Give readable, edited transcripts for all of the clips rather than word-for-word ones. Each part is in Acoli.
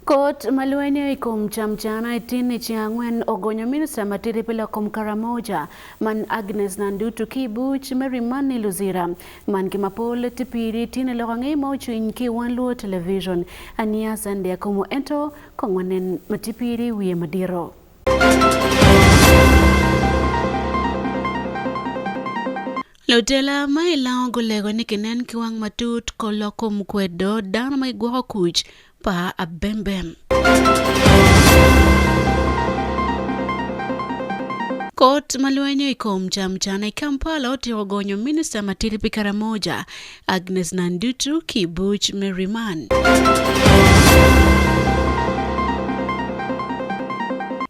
Kot ma lwenyo i kom camcana i tin i ceng angwen ogonyo minista matidi pi lok kom Karamoja man Agnes Nandutu ki i buc me Rimani Luzira. Man ki mapol tye piri tin i lok ange ma ocwiny ki i wan luo television. Ania Sunday Akumu ento kong wanen ma tye piri wiye madito. Lutela ma i Lango gulego ni kinen ki wang matut ko lok kom kwedo dano ma gigwoko kuc pa abembem. Kot ma lwenyo i kom camcana i Kampala otyeko gonyo minista matidi pi Karamoja, Agnes Nandutu ki i buc me riman.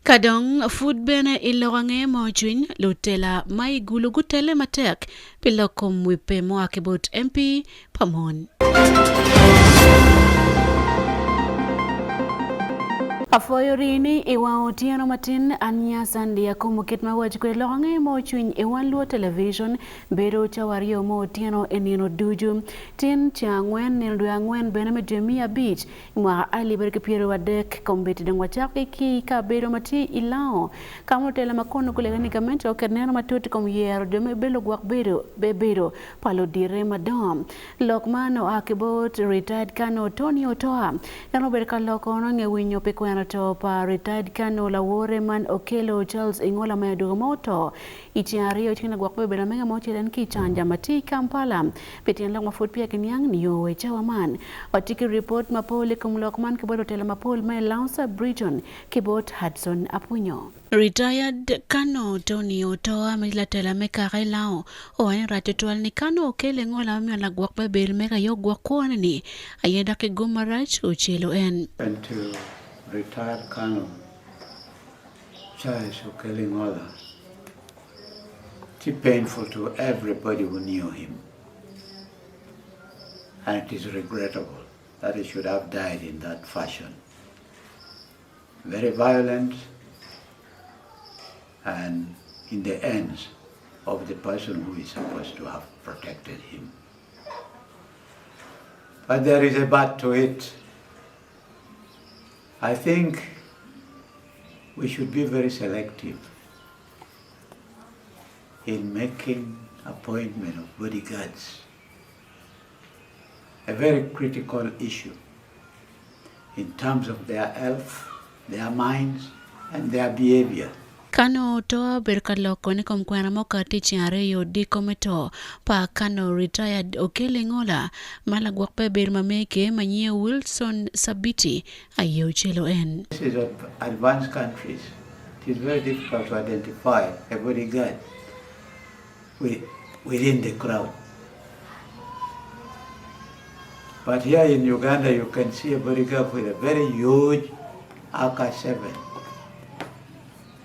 Ka dong pud bene i lok ange mo cwiny, lutela ma i Gulu gutelle matek pi lok kom wi pe mua ki bot MP pa mon. Apwoyo rini i wang otyeno matin an nya Sandy Akumu kit ma waco kwede lok ange mo cwiny i wan luo television bedo cawa aryo mo otyeno i nino ducu. Tin ceng angwen nino dwe angwen bene me dwe miya abic i mwaka alip aryo ki 30 kombeddi dong wacako ki kabedo ma tye i Lango ka ma lutela ma kono gulega ni gamente oket neno matut i kom yero jo me bedo lugwok bedo bedo pa ludite madongo. Lok man oa ki bot retired Colonel Tony Otoa. En obedo ka loko nonge winyo pi kwena to pa retired Colonel lawore man Okello Charles Engola ma odugo ma oto i ceng aryo ceng lagwok me bedo amega ma ocelen ki i canja ma tye i Kampala pi tyen lok ma pud peya kiniang nio i cawa man. Watye ki ripot mapol i kom lok man ki bot lutela mapol ma i Lango Sub-Region ki bot Hudson Apunyo. Retired Colonel Tony Otoa ma latela me kaka i Lango owaco ni rac tutwal ni Colonel Okello Engola ma miyo lagwok me bel mege aye ogwok kwone ni aye dok ki gum marac ocelo en. And to retired Colonel Charles Okello Engola, it's painful to everybody who knew him and it is regrettable that he should have died in that fashion. Very violent and in the hands of the person who is supposed to have protected him. But there is a but to it. I think we should be very selective in making appointment of bodyguards a very critical issue in terms of their health, their minds, and their behavior. Kano Otoa obedo ka loko ni kom kwena mo kati ceng aryo odiko me to pa Kano retired Okello Engola ma lagwok pe bedo ma mege ma nyinge Wilson Sabiti aye ocelo en. This is advanced countries. It is very difficult to identify a bodyguard within the crowd. But here in Uganda you can see a bodyguard with a very huge AK-7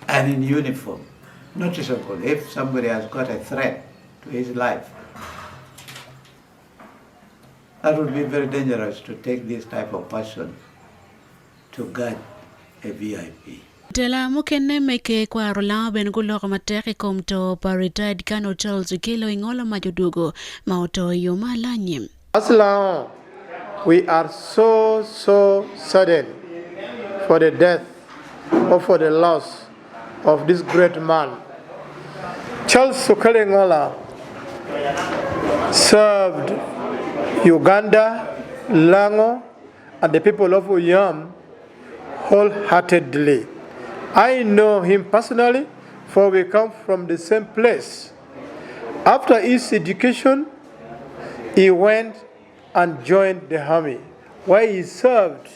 and in uniform. Noticeable if somebody has got a threat to his life. That would be very dangerous to take this type of person to guard a VIP. Tela mukene me ker kwaro Lango bene guloko matek i kom to pa retired Colonel Charles Okello i ngolo mac odwogo ma oto i yo ma alany. As Lango, we are so so saddened for the death or for the loss of this great man. Charles Okello Engola served Uganda, Lango and the people of Oyam wholeheartedly. I know him personally, for we come from the same place. After his education, he went and joined the army, where he served.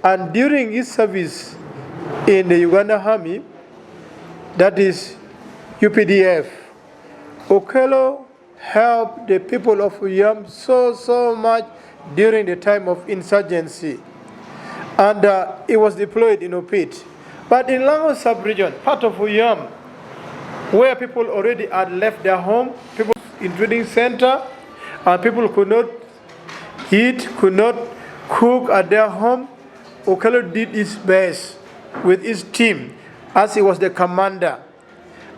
And during his service in the Uganda Army, that is UPDF, Okello helped the people of Oyam so, so much during the time of insurgency. And he was deployed in Opit. But in Lango sub-region, part of Oyam, where people already had left their home, people in trading center, and people could not eat, could not cook at their home, Okello did his best with his team as he was the commander.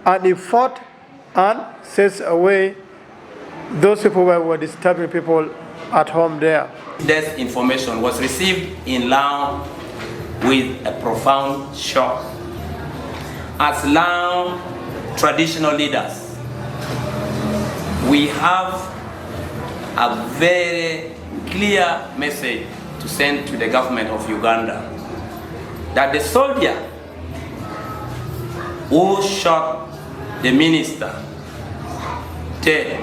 And he fought and chased away those people who were disturbing people at home there. Death information was received in Lango. with a profound shock. As Lao traditional leaders, we have a very clear message to send to the government of Uganda that the soldier who shot the minister dead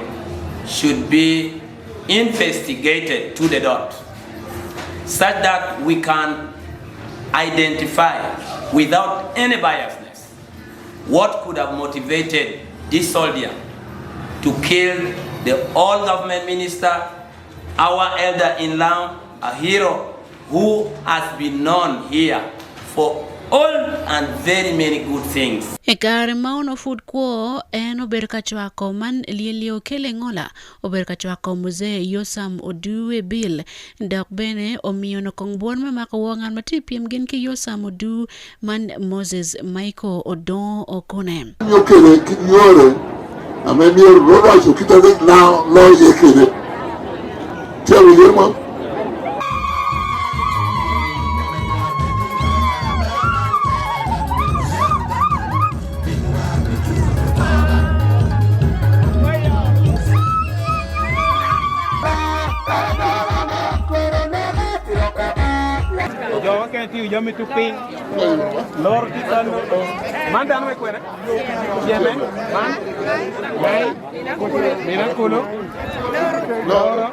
should be investigated to the dot such that we can identify without any biasness what could have motivated this soldier to kill the all government minister, our elder in law, a hero who has been known here for all and very many good things. I kare ma onongo pud kwo, en obedo ka cwako man lyelye okele ngola, obedo ka cwako Muzee Yosam Oduwe Bill, dok bene omiyo onongo kong bwon me mako wor ngat ma tye i pyem gin ki Yosam Odu man Moses Michael Odongo Okone. Nyo kede kit yore ame myero roraco kit ame loyo iye kede. Tye awinyo mo? Jo mukene tiyo jami tuk piny, loro tye kano. Man dano me kwene? Ceme, man, wai, mina kulu, loro,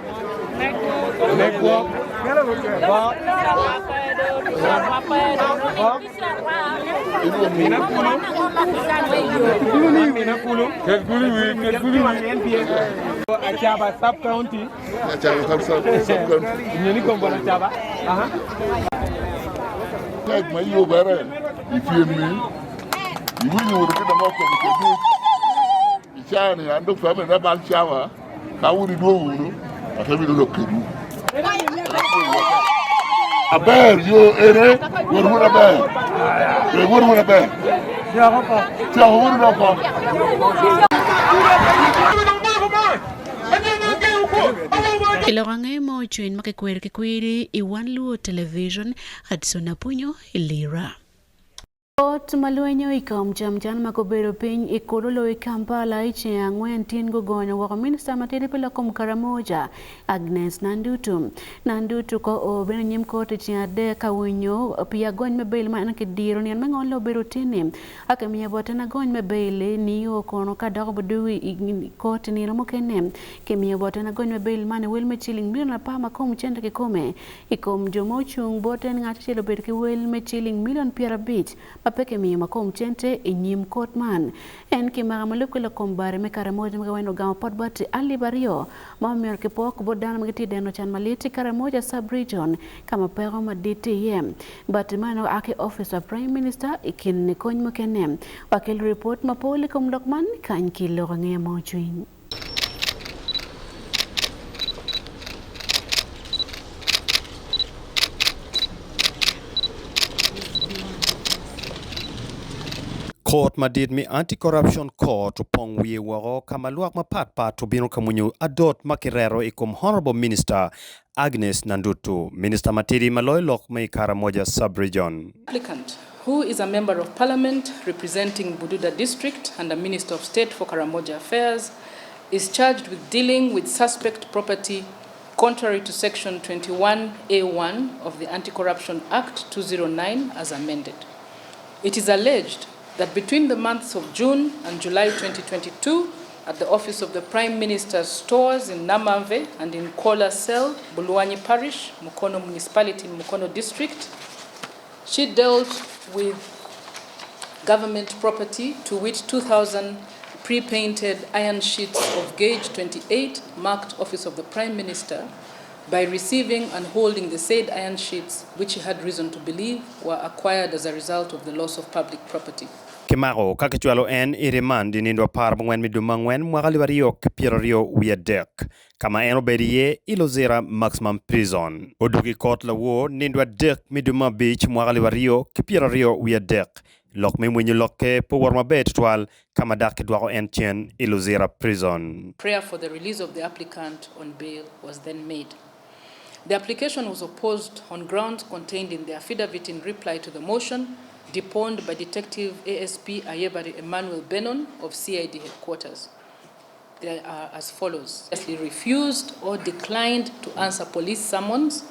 legwok, bok, bok, mina kulu, man mina kulu, Acaba sub county. Acaba sub county. Nyeni kombola Acaba. Aha. Tek ma yubere i pyem-mi, iwinyo wunu kit ma okobo kwede i caa-ni, an dong pe amedde abal cawa, ka wun idwogo wunu, ate bino lok kedwu. Aber yo ene, wot wunu aber, wek wot wunu aber, coko wunu dok oko. I lok ange ma ocwiny ma kikwero ki kwiri i Wan Luo Television, Hudson Apunyo i Lira. Ot ma lwenyo i kom camcan ma gubedo piny i Kololo i Kampala i ceng angwen tin gugonyo woko minista matidi pi lok kom Karamoja, Agnes Nandutu. Nandutu ko o bino nyim kot i ceng adek ka winyo pi agony me bail ma en kidiro nino me ngolo obedo tini. Aka miyo bote en agony me bail nio kono ka dok obudugi i kot nino mukene. Kimiyo bote en agony me bail man i wel me ciling milion apar ma kom cente kikome. I kom jo ma ocung bot en ngat acel obedo ki wel me ciling milion 50 ma pe kimiyo ma kom cente i nyim kot man. En kimaka ma lub ki lok kom bare me Karamoja ma giweno ogamo pot bati 2,000 ma omyero kipok bot dano ma gitye deno can malit i Karamoja sub-region ka ma peko madit tye iye. Bati man oa ki office pa Prime Minister i kin kony mukene. Wakelo ripot mapol i kom lok man kany ki lok angeya ma ocwiny. Kot madit me Anti-Corruption Court opong wiye woko ka ma lwak mapat pat obino ka mwonyo adot ma kireto i kom Honourable Minister Agnes Nandutu, Minista matidi ma loyo lok me i Karamoja Sub-Region. Applicant, who is a Member of Parliament representing Bududa District and a Minister of State for Karamoja Affairs, is charged with dealing with suspect property contrary to Section 21A1 of the Anti-Corruption Act 209 as amended. It is alleged that between the months of June and July 2022, at the office of the Prime Minister's stores in Namanve and in Kola Cell, Bulwanyi Parish, Mukono Municipality in Mukono District, she dealt with government property to which 2,000 pre-painted iron sheets of gauge 28 marked Office of the Prime Minister by receiving and holding the said iron sheets, which he had reason to believe were acquired as a result of the loss of public property. Kimako ka kicwalo en i remand i nindo 14 me dwe me angwen mwaka 2023 ka ma en obedo iye i Luzira Maximum Prison. Odwogo i kot lawor nindo adek me dwe me abic mwaka 2023. Lok me mwinyo lokke pe owoto maber tutwal ka ma dok kidwoko en cen i Luzira Prison. Prayer for the release of the applicant on bail was then made. The application was opposed on grounds contained in the affidavit in reply to the motion deponed by Detective ASP Ayebare Emmanuel Benon of CID headquarters. They are as follows. She refused or declined to answer police summons.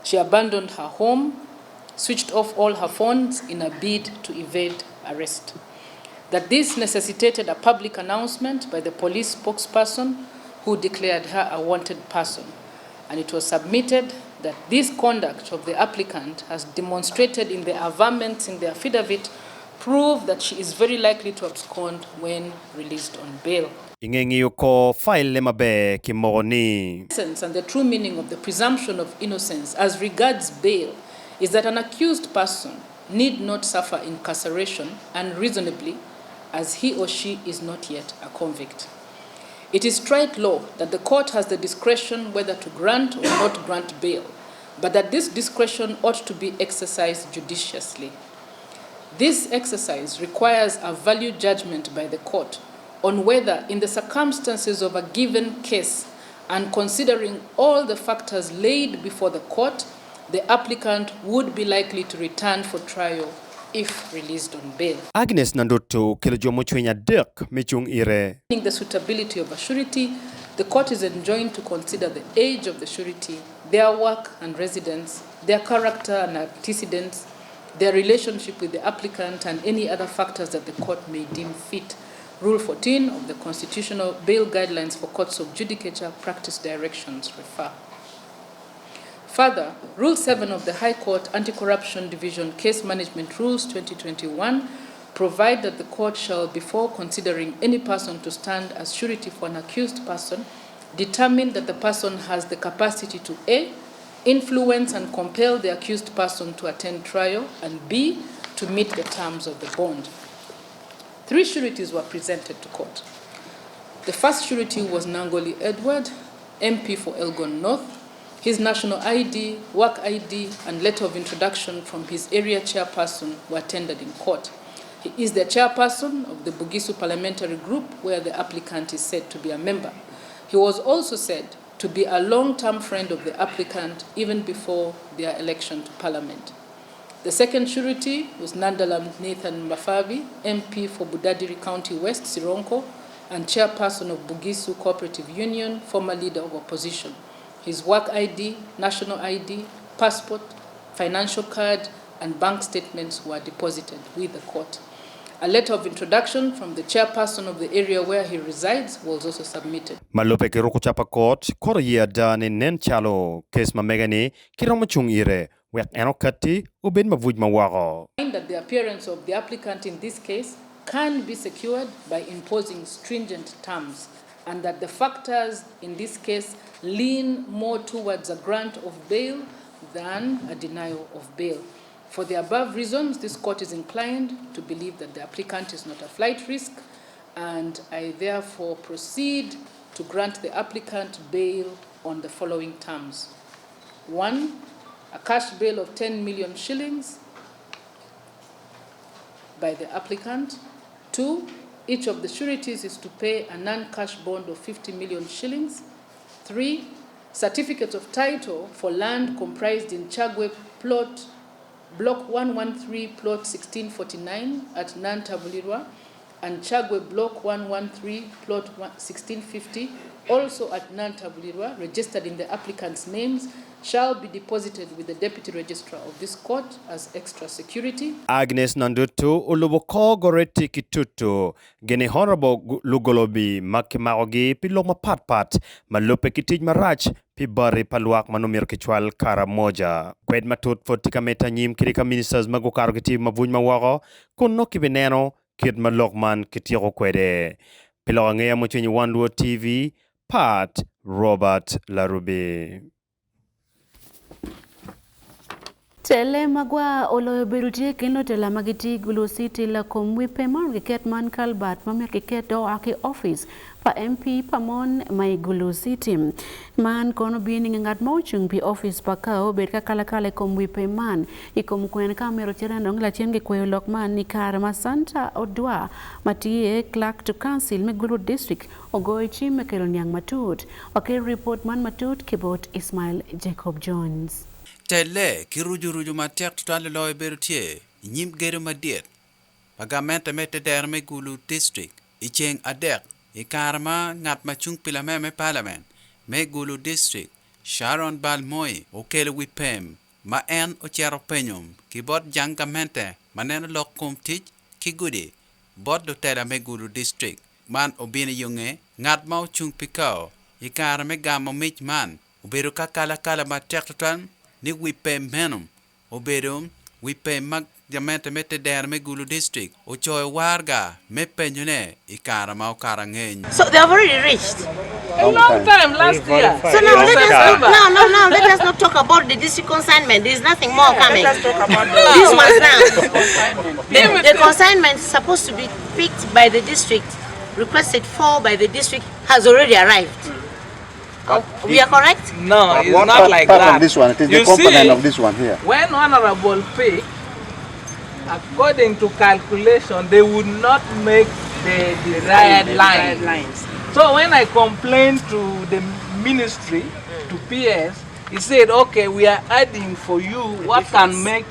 She abandoned her home, switched off all her phones in a bid to evade arrest. That this necessitated a public announcement by the police spokesperson who declared her a wanted person. And it was submitted that this conduct of the applicant, as demonstrated in the averments in the affidavit, prove that she is very likely to abscond when released on bail. I nge ngiyo kor fail-le maber, kimoko ni. Essence and the true meaning of the presumption of innocence as regards bail is that an accused person need not suffer incarceration unreasonably as he or she is not yet a convict. It is trite law that the court has the discretion whether to grant or not grant bail, but that this discretion ought to be exercised judiciously. This exercise requires a value judgment by the court on whether, in the circumstances of a given case and considering all the factors laid before the court, the applicant would be likely to return for trial if released on bail. Agnes Nandutu okelo jo mucwiny adek me cung ire. The suitability of a surety, the court is enjoined to consider the age of the surety, their work and residence, their character and antecedents, their relationship with the applicant, and any other factors that the court may deem fit. Rule 14 of the Constitutional Bail Guidelines for Courts of Judicature Practice Directions refer. Further, Rule 7 of the High Court Anti-Corruption Division Case Management Rules 2021 provide that the court shall, before considering any person to stand as surety for an accused person, determine that the person has the capacity to A, influence and compel the accused person to attend trial, and B, to meet the terms of the bond. 3 sureties were presented to court. The first surety was Nangoli Edward, MP for Elgon North. His national ID, work ID, and letter of introduction from his area chairperson were tendered in court. He is the chairperson of the Bugisu Parliamentary Group, where the applicant is said to be a member. He was also said to be a long-term friend of the applicant even before their election to parliament. The second surety was Nandalam Nathan Mafabi, MP for Budadiri County West, Sironko, and chairperson of Bugisu Cooperative Union, former leader of opposition. His work ID, national ID, passport, financial card, and bank statements were deposited with the court. A letter of introduction from the chairperson of the area where he resides was also submitted. Ma lubbe ki ruko capa kot, kot oye ada ni nen calo kes ma mege-ni kiromo cung ire wek en okatti obed mabuc ma woko. Find that the appearance of the applicant in this case can be secured by imposing stringent terms and that the factors in this case lean more towards a grant of bail than a denial of bail. For the above reasons, this court is inclined to believe that the applicant is not a flight risk, and I therefore proceed to grant the applicant bail on the following terms. 1, a cash bail of 10 million shillings by the applicant. 2, each of the sureties is to pay a non-cash bond of 50 million shillings. 3, certificate of title for land comprised in Chagwe plot, block 113, plot 1649 at Nantabulirwa, and Chagwe block 113, plot 1650, also at Nantabulirwa, registered in the applicant's names, shall be deposited with the deputy registrar of this court as extra security. Agnes Nandutu olubo kor Goretti Kitutu gin i Honorable Lugolobi ma kimakogi pi lok mapatpat ma lubbe ki tic marac pi bati pa lwak ma nongo myero kicwal Karamoja. Kwed matut pud tye ka medde anyim kadi ka ministers ma gukato gitye i mabuc ma woko kun nongo kibineno kit ma lok man kityeko kwede. Pi lok angeya mucwiny i One Luo TV, Pat Robert Larubi. Tele magwa oloyo bedo tye kin lutela ma gitye i Gulu City lakom wi pe man kiket man Kalbat ma myero kiket oa ki office pa MP pa mon ma i Gulu City. Man kono bino i nge ngat ma ocung pi office pa kao bed ka kalakala i kom wi pe man i kom kwena ka myero ceren dong lacen gikweyo lok man i kare ma Santa Odwa ma tye Clerk to Council me Gulu District ogoyo cim me kelo niang matut. Wakel ripot man matut ki bot Ismail Jacob Jones. Telle ki rucurucu matek tutwal loyo bedo tye i nyim gedo madit pa gamente me tedero me Gulu District i ceng adek i kare ma ngat ma cung pi lamego me Parliament me Gulu District Sharon Balmoyi okelo wi pem ma en ocito penyo ki bot jang gamente ma neno lok kom tic ki gudi bot lutela me Gulu District. Man obino i yo nge ngat ma ocung pi kao i kare me gamo mic man Obedo ka kalakala matek twatwal ni wi pem meno obedo wi pem ma gamente me tedero me Gulu District ocoyo waraga me penyone i kare ma okato angec. So they have already reached. A long time last year. So now let us not, no, no, no, let us not talk about the district consignment. There is nothing more coming. Let us talk about the These ones now. The consignment is supposed to be picked by the district, requested for by the district, has already arrived. But We are correct? No, But it's one not part, like part that. of this one, it is the You component see, of this one here. When Honorable pick, according to calculation, they would not make the desired line. lines. So when I complained to the ministry, to PS, he said, okay, we are adding for you what can make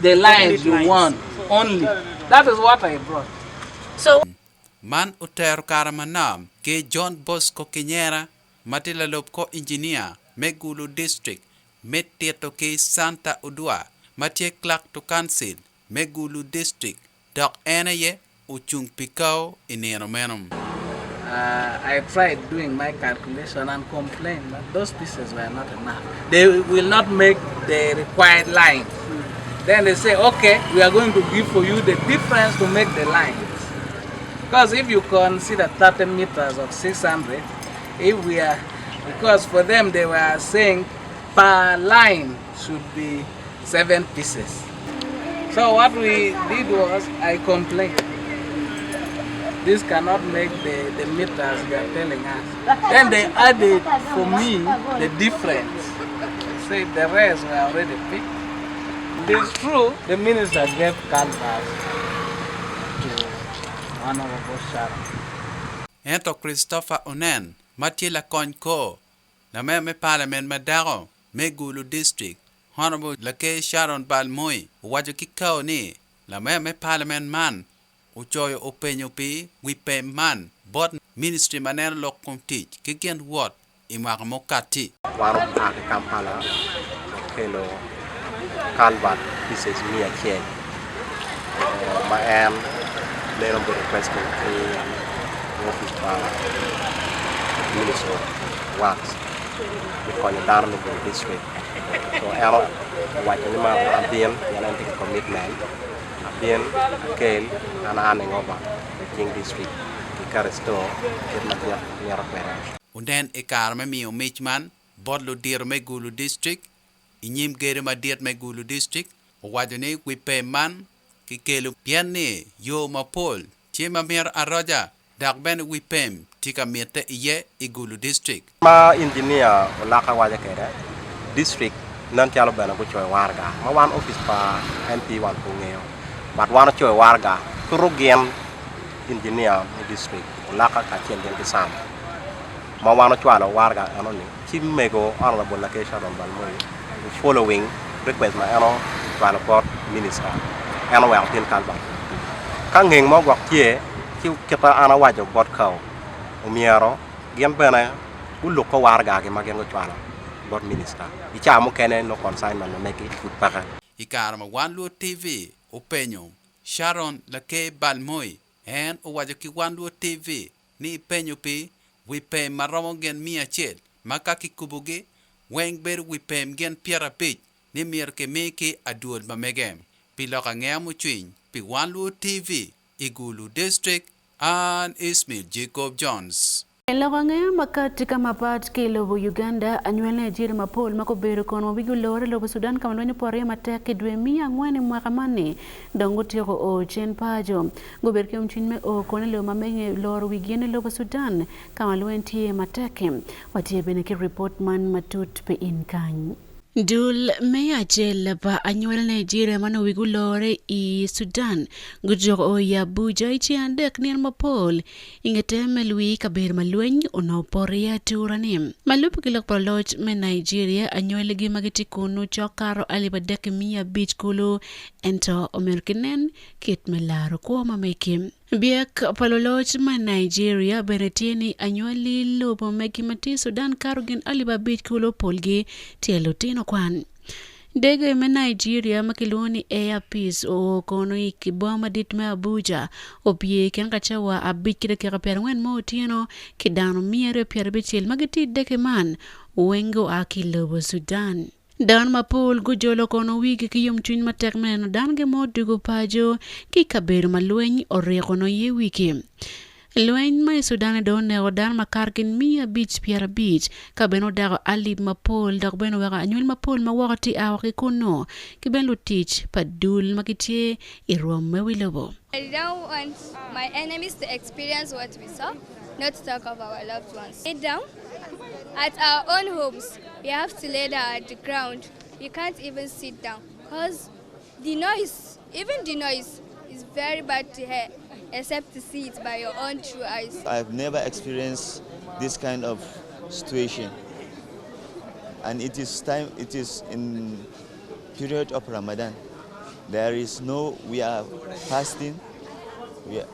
the lines you lines. want only. That is what I brought. So Man otero kare manok ki John Bosco Kinyera ma tye lalub kor injinia me Gulu District me tito ki Santa Odwa ma tye Clerk to Council me Gulu District dok en aye ocung pi kao i nino meno. I tried doing my calculation and complained but those pieces were not enough. They will not make the required lines. Then they say, okay, we are going to give for you the difference to make the lines. Because if you consider 30 meters of 600, if we are, because for them they were saying per line should be 7 pieces. So what we did was I complained. This cannot make the, the meters they are telling us. Then they added for me the difference. Say the rest were already picked. It's true, the minister gave culverts to Honorable Sharon. Ento Christopher Onen ma tye lakony kor lamego me Parliament ma dako me Gulu District, Honourable Laker Sharon Balmoyi owaco ki kao ni lamego me Parliament man ocoyo openyo pi wi pem man bot Ministry ma neno lok kom tic ki gin wot i mwaka mukati. Wan oa ki Kampala wakelo culvert pieces 100 ma en meno obedo requested ki opic pa Ministry of Works me konyo dano me Gulu District. So en owaco ni man abin pien en tye ki commitment abin akel an handing over i cing district ki ka restore kit ma mito kwede. Onen i kare me miyo mic man bot ludito me Gulu District i nyim gedo madit me Gulu District owaco ni wi pem man kikelo pien ni yo mapol tye ma mito aroca dok bene wi pem tye ka mitte iye i Gulu District. Ma engineer Olaka waco kwede, district nen calo bene gucoyo waraga ma wan office pa MP wan pe ongeyo but wan ocoyo waraga through gin engineer me district Olaka kacel gin ki Sam ma wan ocwalo waraga eno ni ci mego Honourable Laker Sharon Balmoyi following request ma en ocwalo bot minister en oweko tin culvert ka ngeng mo gwok tye ci kita an awaco bot kao omyero gin bene gulukko waraga gi ma gin gucwalo bot minister i cawa mukene nongo consignment ma megi pud peke. I kare ma Wan Luo TV openyo Sharon Laker Balmoyi, en owaco ki Wan Luo TV ni ipenyo pi wi pem ma romo gin 100 ma ka kikubogi weng bedo wi pem gin 50 ni myero kimi ki adwol ma mege. Pi lok angeya mucwiny pi Wan Luo TV i Gulu District, an Ismail Jacob Jones. Lok angeya makati ka mapat ki lobo Uganda, anywel Nigeria mapol ma gubedo kono wigi olore lobo Sudan ka ma lweny opoto iye matek i dwe miya angwen i mwaka man-ni dong gutyeko o cen paco. Gubedo ki yomcwiny me o kono i lobo ma mege loro wigi i lobo Sudan ka ma lweny tye matek-ki. Watye bene ki ripot man matut pi in kany. Dul me acel pa anywel Nigeria ma nongo wigi olore i Sudan gutyeko o i Abuja i ceng adek nino mapol I nge tem me lwi kabedo ma lweny onongo opoto iye atura-ni, ma lubbe ki lok pa luloc me Nigeria, anywaligi ma gitye kunnu cok kato alip 3500 kulu, ento omyero kinen kit me laro kwo ma megi. Byek pa luloc me Nigeria bene tye ni anywali lobo megi ma tye i Sudan kato gin 5000 kulu polgi tye lutino kwan. Dege me Nigeria ma kilwongo ni Air Peace oo kono i boma madit me Abuja opye i kin ka cawa abic ki dakika 40 mo otyeno ki dano 260 ma gitye i dege man weng gua ki i lobo Sudan. Dano mapol gujolo kono wigi ki yomcwiny matek me neno danogi mo odwogo paco ki i kabedo ma lweny oriko nongo iye wigi. Lweny ma i Sudan-ni dong oneko dano makato gin 550 ka bene odako alip mapol dok bene oweko anywali mapol ma woko tye a woko ki kunnu ki bene lutic pa dul ma gitye i rwom me wi lobo. I don't want my enemies to experience what we saw, not to talk of our loved ones. Lay down at our own homes, we have to lay down at the ground. We can't even sit down because the noise, even the noise, is very bad to hear, except to see it by your own true eyes. I've never experienced this kind of situation. And it is time, it is in period of Ramadan. There is no, we are fasting, we are,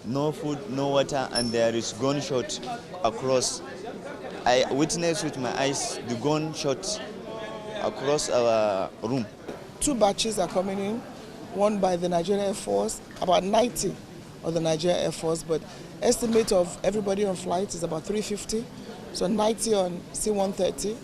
no food, no water, and there is gunshot across. I witnessed with my eyes the gunshot across our room. Two batches are coming in, one by the Nigerian Air Force, about 90 of the Nigerian Air Force, but estimate of everybody on flight is about 350, so 90 on C-130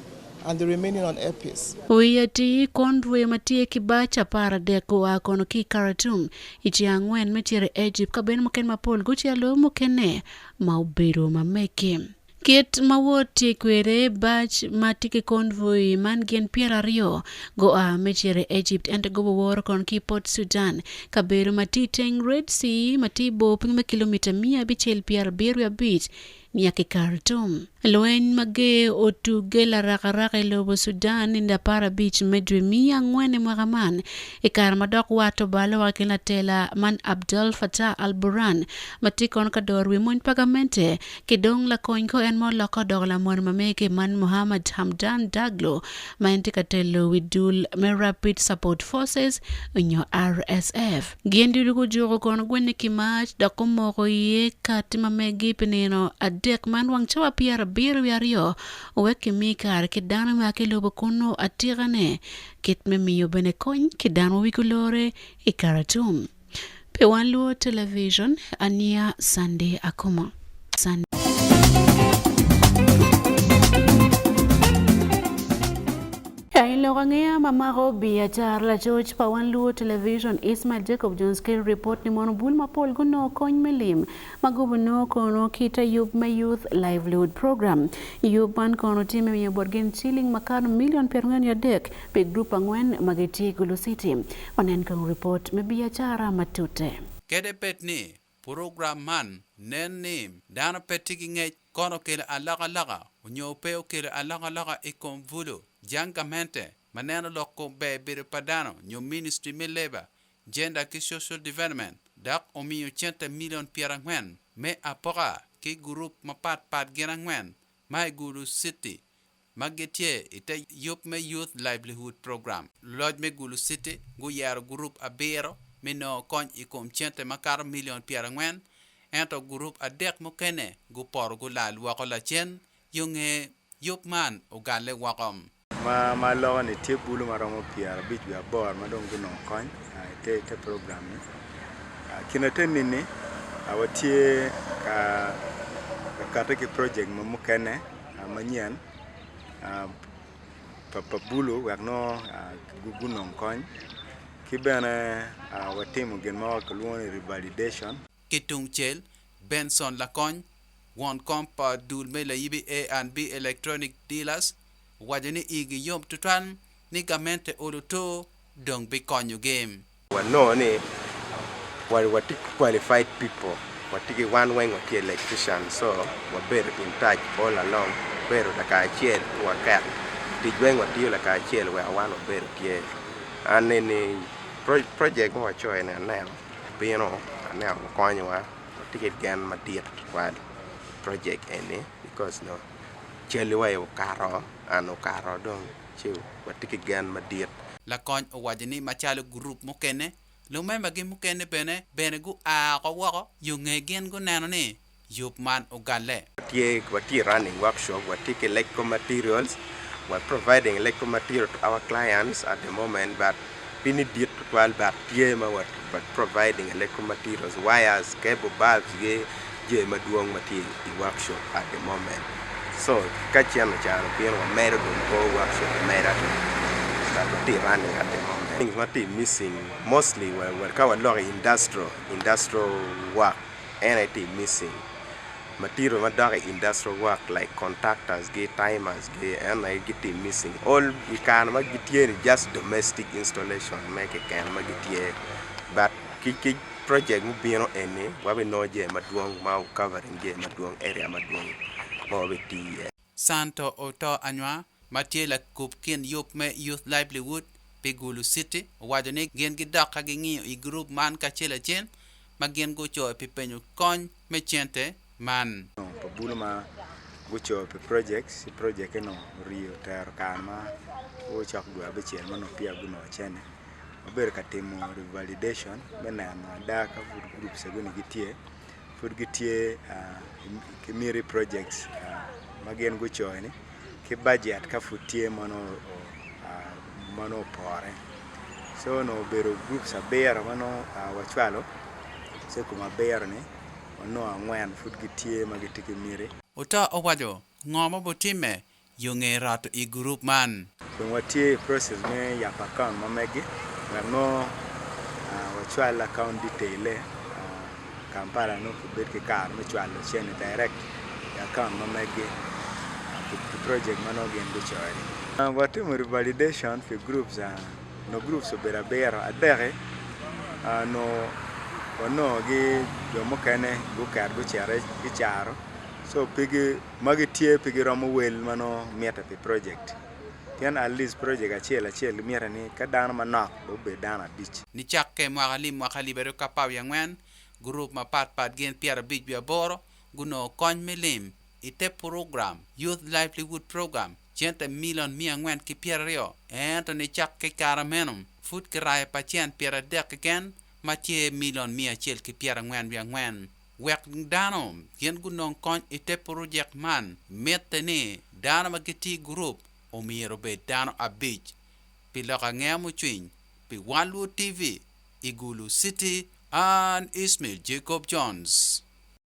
and the remaining on Air Peace. Wi atir konvoi ma tye ki bac 13 oa kono ki i Khartoum i ceng angwen me cito i Ejipt ka bene mukene mapol gucito lobo mukene ma obedo ma megi. Kit ma wot tye kwede, bac ma tye ki konvoi man gin 20 gua me cito i Ejipt ento gubiworo kono ki i Port Sudan, kabedo ma tye i teng Red Sea ma tye i bor piny me kilomita 575 nia ki Khartoum. Lweny mager otugge larakaraka i lobo Sudan nino 15 me dwe miya angwen i mwaka man i kare ma dok wat obalo wa ki latela man Abdel Fattah al-Burhan ma tye kono ka doro wi mony pa gamente ki dong lakony ko en ma oloko odoko lamony ma mege man Mohammad Hamdan Daglo ma en tye ka telo wi dul me Rapid Support Forces nyo RSF. Gin ducu gujuko kono gwenye ki mac, dok gumoko iye katti ma megi pi nino adek man wang cawa 72, wek kimi kare ki dano ma ki lobo kunnu atikane, kit me miyo bene kony ki dano ma wigi olore i Khartoum. Pi wan luo television, ania Sunday Akumo. Sunday. I lok angeya ma mako biacara lacoc pa wan luo television Ismail Jacob Jones kelo ripot ni mono bul mapol gunongo kony me lim ma gubinongo kono kita yub me Youth Livelihood Program. Yub man kono tye me miyo bot gin ciling makato milion 43 pi grup angwen ma gitye i Gulu City. Wanen kong ripot me biacara matute. Kede bed ni purogram man nen ni dano pe tye ki ngec kono okelo alokaloka onyo pe okelo alokaloka i kom bulu, jang gamente ma neno lok kom ber bedo pa dano nyo Ministry me Labour, Gender ki Social Development dok omiyo cente milion 40 me apoka ki gurup mapat pat gin angwen ma i Gulu City ma gitye i te yub me Youth Livelihood Program. Luloc me Gulu City guyero gurup abiro me nongo kony i kom cente makato milion 40, ento gurup adek mukene gupoto gulal woko lacen yo nge yub man ogalle woko. Ma ma aloko ni tye bulu ma romo 58 ma dong gunongo kony i te program ni. Kine te nini watye ka kati ki project mukene manyen pa bulu wek nongo gunong kony ki bene watimo gin ma kilwongo ni revalidation. Ki tungcel, Benson Lakony, Won kom pa dul me layibi A and B Electronic Dealers owaco ni igi yom tutwal ni gamente olo to dong bikonyogi. Wanongo ni watye ki qualified people, watye ki wan weng watye electrician so wabedo in touch all along, wabedo lakacel pe waket tic weng watiyo lakacel weko wan wabedo tye. An eni project ma wacoyo ni aneno obino aneno okonyowa watye ki gen madit tutwal project eni because nongo cali wa okato and okato dong ci watye ki gen madit. Lakony owaco ni macalo gurup mukene, lumembagi mukene bene bene gua oko woko yo nge gin guneno ni yub man ogalle. Watye watye running workshop, watye ki electrical materials, we are providing electrical material to our clients at the moment but pe ni dit tutwal but tye ma wa providing electrical materials, wires, cable bulbs gi jami madwong ma tye i workshop at the moment so ka cen ocan obino wamedo dong kor workshop ameda but watye running at the moment. Things ma tye missing mostly ka waloko i industrial, industrial work en aye tye missing material madok i industrial work like contactors gi, timers gi en aye gitye missing all i kare ma gitye ni just domestic installation me keken ma gitye but ki Project mubino eni wabinongo jami madwong ma covering jami madwong area madwong ma wabitiyo iye. Santo Oto Anywa ma tye lakub kin yub me Youth Livelihood pi Gulu City owaco ni gin gidok ka gingiyo i gurup man kacel acel ma gin gucoyo pi penyo kony me cente man. Pa bulu ma gucoyo pi projects ci project eno oriyo otero kare ma ocok dwe abicel ma onongo peya gunongo cene. Wabedo ka timo revalidation me neno ada ka pud groups ego ni gitye pud gitye ki miti projects ma gin gucoyo ni ki budget ka pud tye ma nongo opore so onongo obedo groups abiro ma nongo wacwalo ci i kom abiro ni wanongo angwen pud gitye ma gitye ki miti. Oto owaco ngo ma butimme yo nge roto i gurup man. Dong watye i process me yabo account ma megi wek nongo wacwal account detail-le Kampala nongo kibed ki kare me cwalo cente direct i account ma megi pi project ma nongo gin gucoyo-ni. Watimo revalidation pi groups nongo groups obedo abiro adek-ki nongo wanongogi jo mukene guket gucito gicaro so pigi Magi tye pe giromo wel ma nongo mitte pi project pien at least project acel acel mitte ni ka dano manok dong obed dano abic. Nicakke mwaka alip mwaka 2014, gurup mapat pat gin 58 gunongo kony me lim i te purogram Youth Livelihood Program, cente milion 420. Ento nicakke i kare meno, pud kirayo pacent 30 keken ma tye milion 144. Wek dano gin gunong kony i te purojek man, mitte ni dano ma gitye i gurup omyero obed dano abic. Pi lok angeya mucwiny pi Wan Luo TV i Gulu City, an Ismail Jacob Jones.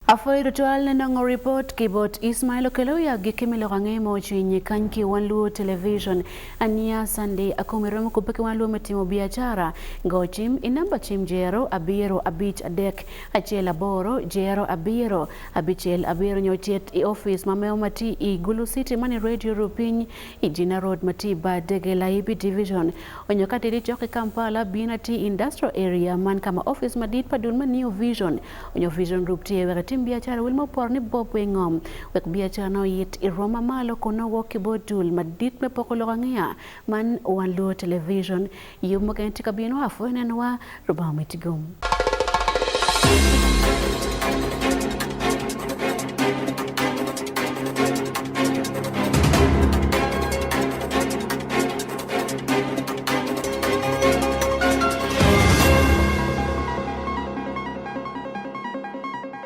Apwoyo tutwal ne nongo ripot ki bot Ismail Okello i agikki me lok ange ma ocwiny kany ki Wan Luo Television. Ania Sunday Akomi romo kubbe ki Wan Luo me timo biacara. Go cim i namba cim jero abiro abic adek acel aboro jero abiro abicel abiro nyo cet i office ma meo ma tye i Gulu City man i Radio Rupiny i Gina Road ma tye i bar Dege Layibi Division onyo ka tidi cok ki Kampala bino tye i Industrial Area man ka ma office madit pa dul me New Vision onyo Vision Group tye wek itim biacara wel ma oporo ni bob wengom wek biacara na oyit i rwom ma malo kun nongo wok ki bot dul madit me poko lok angeya man Wan Luo Television. Yub mukene tye ka bino apwoyo nenowa Rubanga omiti gum.